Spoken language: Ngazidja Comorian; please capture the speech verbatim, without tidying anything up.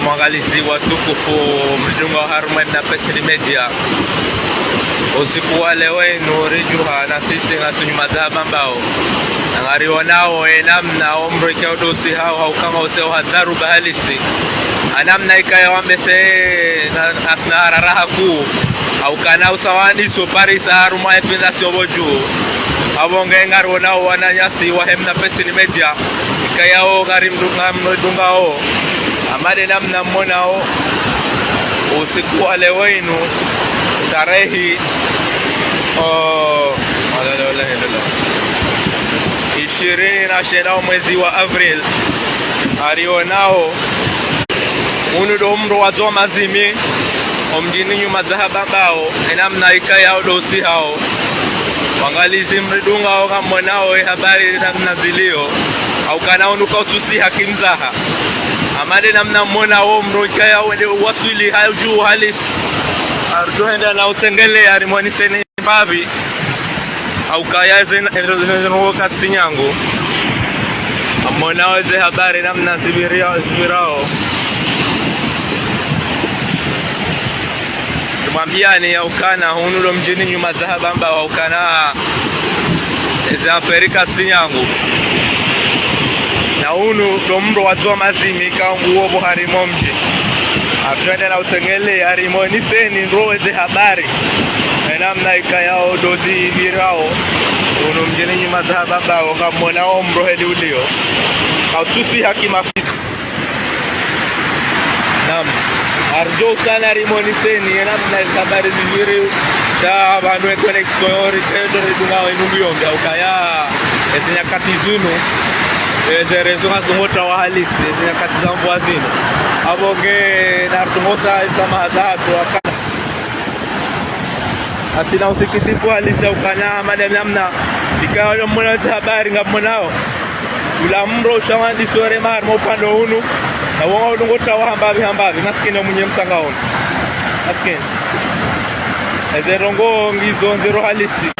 Waangalizi watukufu, mridungao harumwa Mnapesili Media. Usiku wa leo inu ridjuha na sisi ngasi nyuma za Bambao. Na ngarionao ye namna omro ikao udosihao, hauka ngauseho ha dharuba halisi. Ha namna ikaya wambese na, ngasina harara hakuu. Hauka na usawandiso parisa harumwa ye fondation pvo dju. Apvo nge ngarionao wananyasi wahe Mnapesili Media. Ikayao ngarimdu-, ngamridungao. Hama nde namna mwonao usiku wa leo inu, tarehi, oh, ishirini na shenda omwezi wa Avril, ngarionao unu ndo mro wa dzuwa mazimi, omdjini nyuma za Bambao, ye namna ikayao udosihao. Waangalizi mridungao ngamwonao ye habari namna zilio, hauka na unu kautsusiha kimzaha. Hama nde namna mwonao omro ikayao wende uwaswili ha dju halisi. Ngarudjo hwenda na utsengelea rimoniseni mbapvi. Hauka ya ze, ze, ze, ze, katsi nyangu. Ngamwonao ze habari namna zipviria-, zipvirao. Tumwambiani hauka na unu ndo mdjini nyuma za Bambao, hauka na ze affaire katsi nyangu. Na unu ndo mro wa dzuwa mazimi ikao nguwo pvo harimwa mdji. Ngarudjo hwenda na utsengelea rimoniseni ndro ze habari. Ye namna ikayao udozipvirao. Unu mdjini nyuma za Bambao, ngamwonao omro heli ulio. Kautsusiha kimafisi. Naam. Ngarudjo usana rimoniseni, ye namna ze habari zipviri, sha pvanu ye connexion yo ri, ndo ridungao inu mbio mbio, hauka ya, ezi nyakati zinu, eze réseau ngazongotrawa halisi, ezi nyakati za mvua zinu. Apvo nge ngarudungosa ze samaha zahatru hauka na ngasina usikitifu halisi hauka na hama nde namna ikayao mwonao ze habari ngamwonao. Ula mro ushawandiso rema harumwa upande unu. Na wonga udungotrawa hambapvi hambapvi. Masikini omwenye mtsanga unu. Masikini. Eze ndrongoo ngizo ndziro halisi.